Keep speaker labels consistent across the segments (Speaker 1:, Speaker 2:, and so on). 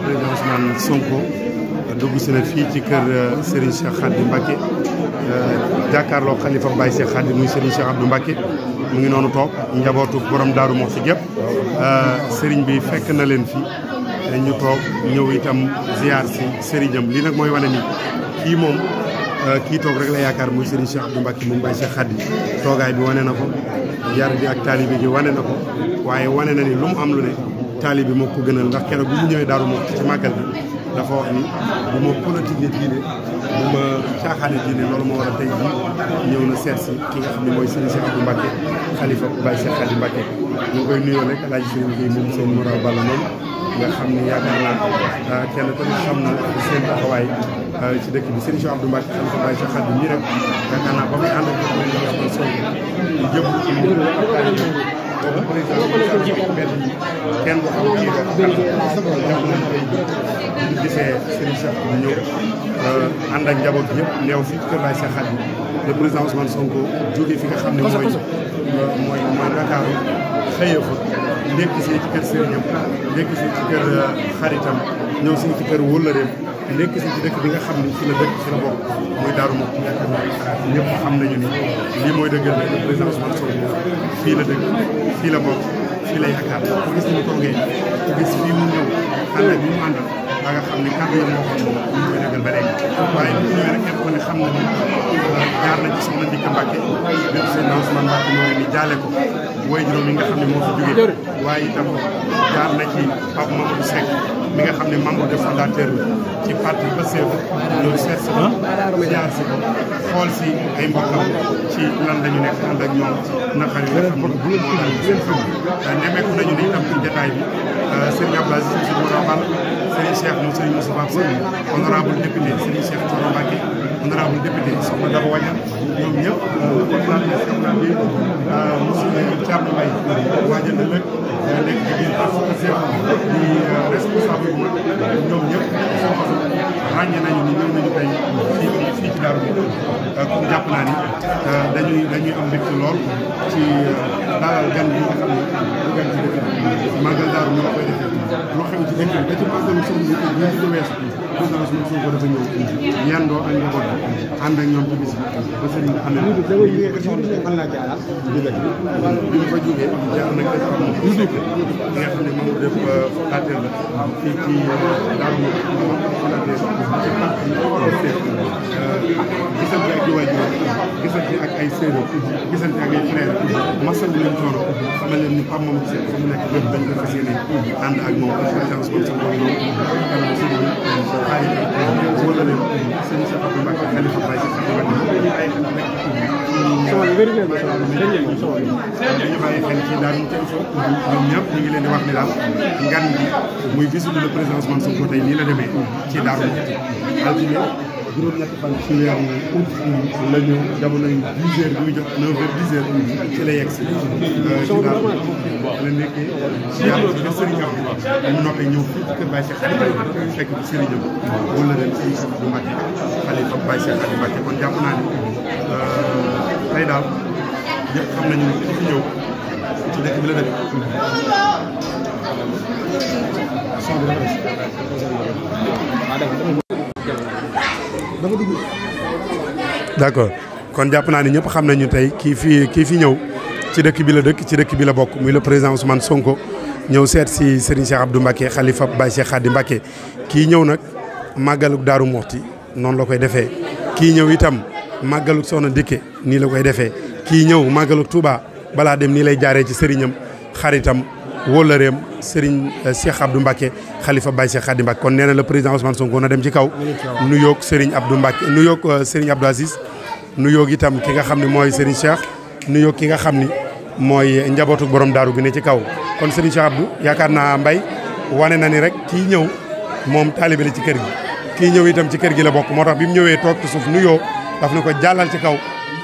Speaker 1: président Ousmane Sonko dugg si na fii ci kër Serigne Cheikh Khady Mbacké jàkkaarloo Khalifa Baye Cheikh Khady muy Serigne Cheikh Abdou Mbacké mu ngi noonu toog njabootu borom Daaru Muxti gépp Serigne bi fekk na leen fi ñu toog ñëw itam ziar si Serignam lii nag mooy wane ni kii moom kii toog rek la yaakaar muy Serigne Cheikh Abdou Mbacké moom Baye Cheikh Khady toogaay bi wane na ko yar bi ak taalibe gi wane na ko waaye wane na ni lu mu am lu ne taalibe bi moo ko gënal ndax keroog bu ñu ñëwee Daaru Muxti ci màggal bi dafa wax ni bu ma politique diine bu ma caaxaane diine loolu moo war a tey jii ñëw na seet si ki nga xam ne mooy Serigne Cheikh Abdou Mbacké xalifa Baye Cheikh Khady Mbacké ñu ngi koy nuyoo rek El Hadj Serigne Gueye moom seen moral balla noonu nga xam ne yaakaar naa kenn ko ne xam na seen taxawaay ci dëkk bi Serigne Cheikh Abdou Mbacké xalifa Baye Cheikh Khady nii rek yaakaar naa ba muy ànd ak président Sonko ñu jëm ci boobu président kenn du xam kii wax jàpp nañ tey ñu gisee Serigne Cheikh bu ñëw ànd ak njaboot bi yëpp neew fi kër Baye Cheikh Khady le président Ousmane Sonko jóge fi nga xam ne mooy Dakar xëyee fa ndekki si ci kër sëriñam ndekki si ci kër xaritam ñëw si ci kër wóllëreem ndekki si ci dëkk bi nga xam ne fi la dëkk fi la bokk muy Daaru Muxti yaakaar naa ñëpp xam nañu ni lii mooy dëggal le président Ousmane Sonko fii la dëkk fii la bokk fii la yaakaar ku gis ni mu toogee ku gis fii mu ñëw ànd ak ñu mu àndal da nga xam ni kàddu yoon moo xam moom ñu koy dëggal ba léegi waaye bu ñëwee rek kenn ko ne xam na ni jaar nañ ci soxna Ndika Mbacké lépp seen Ousmane Mbacké moo leen ni jaale ko woy juróom yi nga xam ne moo fi jógee waaye itam jaar na ci Pape Mamadou Seck mi nga xam ne membre de fondateur bi ci parti Pastef ñëw seet si ko ziar si ko xool si ay mbokkam ci lan lañu nekk ànd ak ñoom naqar yi nga xam ne moo daal seen xam nemeeku nañu ni itam ci jotaay bi Serigne Abdou Aziz Sy Mourabal Serigne Cheikh mu Serigne Moustapha Sy honorable député Serigne Cheikh Thioro Mbacké honorable député Soxna Daba Waña ñoom ñëpp kontaan na xam naa bi monsieur Thierno Mbaye waajal na lëg nekk ci biir parti Pastef di responsable bu mag ñoom ñëpp ràññe nañu ni ñëw nañu tey fii ci Daaru kon jàpp naa ni dañuy am mbégte lool ci dalal gan bi nga xam ne du gan ci dëkk bi màggal Daaru ñu koy defee lu xew ci dëkk bi da ci màggalu sëriñ bi ñu ci weesu président Ousmane Sonko dafa ñëw yandoo ak njaboot bi ànd ak ñoom ci bis bi ba sëriñ bi xam ne bi ñu fa jógee jaar nag dafa am nga xam ne moom def fondateur la fii ci Daaru fondateur ci parti gisante ak waajur gisante ak ay séeréer gisante ak ay frère masawu leen coono xamal leen ni Pape Mamadou Seck fa mu nekk lépp dañ ko fas yéene ànd ak moom président Ousmane Sonko ñoom kanam sëriñ bi xarit wala leen sëñ Cheikh Abdou Mbacké xalifa Baye Cheikh Khady Mbacké ay xel rek dañu bàyyi xel ci daal ñu tey foofu ñoom ñëpp ñu ngi leen di wax ni daal ngan bi muy visite le président Ousmane Sonko tey nii la demee ci Daaru Muxti altine juróom-ñetti fan ci weeru août la ñu jamono 10 heures bu ñu jot 9 heures 10 heures ci la yegg si ci Daaru la nekkee ci yàlla ci sëriñam mu noppee ñëw fii ci kër Baye Cheikh Khady fekk ci sëriñam wala leen ci Cheikh Abdou Mbacké xalifa Baye Cheikh Khady Mbacké kon jàpp naa ni tey daal ñëpp xam nañu ne ki fi ñëw ci dëkk bi la dëkk d'accord kon jàpp naa ni ñëpp xam nañu tey kii fi ñëw ci dëkk bi la dëkk ci dëkk bi la bokk muy le président Ousmane Sonko ñëw seet si Serigne Cheikh Abdou Mbacké xalifa Baye Cheikh Khady Mbacké kii ñëw nag màggaluk Daaru Muxti noonu la koy defee kii ñëw itam màggaluk Soxna Ndike nii la koy defee kii ñëw màggaluk Touba balaa dem nii lay jaaree ci sëriñam xaritam wóllëreem Serigne Cheikh Abdou Mbacké xalifa Baye Cheikh Khady Mbacké kon nee na le président Ousmane Sonko na dem ci kaw nuyoog Serigne Abdou Mbacké nuyoog Serigne Abdou Aziz nuyoog itam ki nga xam ne mooy Serigne Cheikh nuyoog ki nga xam ni mooy njabootu borom daaru gi ne ci kaw kon Serigne Cheikh Abdou yaakaar naa mbay wane na ni rek kii ñëw moom taalibe la ci kër gi kii ñëw itam ci kër gi la bokk moo tax bi mu ñëwee toog ci suuf nuyoo daf na ko jàllal ci kaw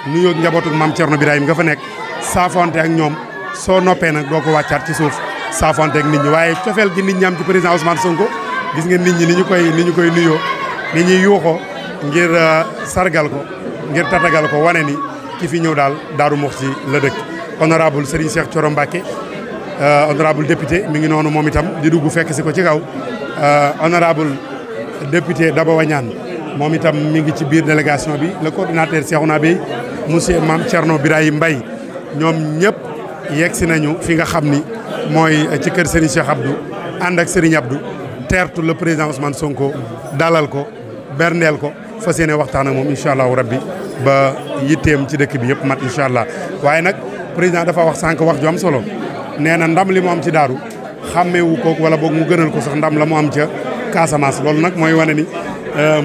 Speaker 1: nuyoog njabootu maam Thierno Birahim nga fa nekk saafonte ak ñoom soo noppee nag doo ko wàccaat ci suuf saafonte ak nit ñi waaye cofeel gi nit ñi am ci président Ousmane Sonko gis ngeen nit ñi ni ñu koy nuyoo ni ñuy yuuxoo ngir sargal ko ngir tatagal ko wane ni ki fi ñëw daal Daaru Muxti la dëkk honorable Serigne Cheikh Thioro Mbacké honorable député mi ngi noonu moom itam di dugg fekk si ko ci kaw honorable député Daba Wañaan moom itam mi ngi ci biir délégation bi le coordinateur Cheikhouna Bey monsieur Mame Thierno Birahim Mbaye ñoom ñëpp yegg si nañu fi nga xam ni mooy ci kër Serigne Cheikh Abdou ànd ak Serigne Abdou teertu le président Ousmane Sonko dalal ko berndeel ko fas yéene waxtaan ak moom incha allahu rabbi ba yitteem ci dëkk bi yëpp mat incha allah. waaye nag président dafa wax sànq wax ju am solo nee na ndam li mu am ci daaru xàmmeewu ko wala boog mu gënal ko sax ndam la mu am ca Casamance loolu nag mooy wane ni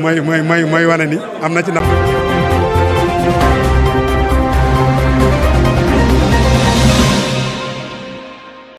Speaker 1: mooy wane ni am na ci ndam.